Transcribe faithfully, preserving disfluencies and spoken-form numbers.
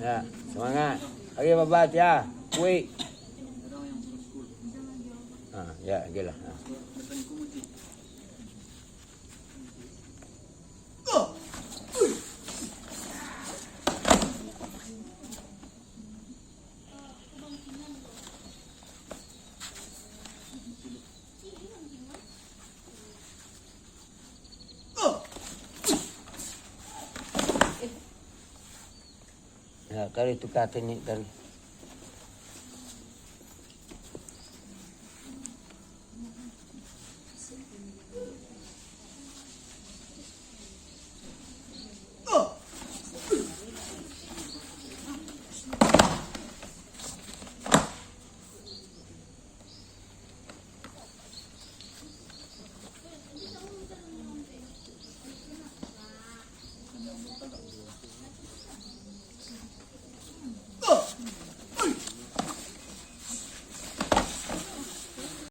Ya, semangat. Lagi babas ya. Kuik. Ha, ya, lagi lah. Ha. Ya, kali tukar teknik kali.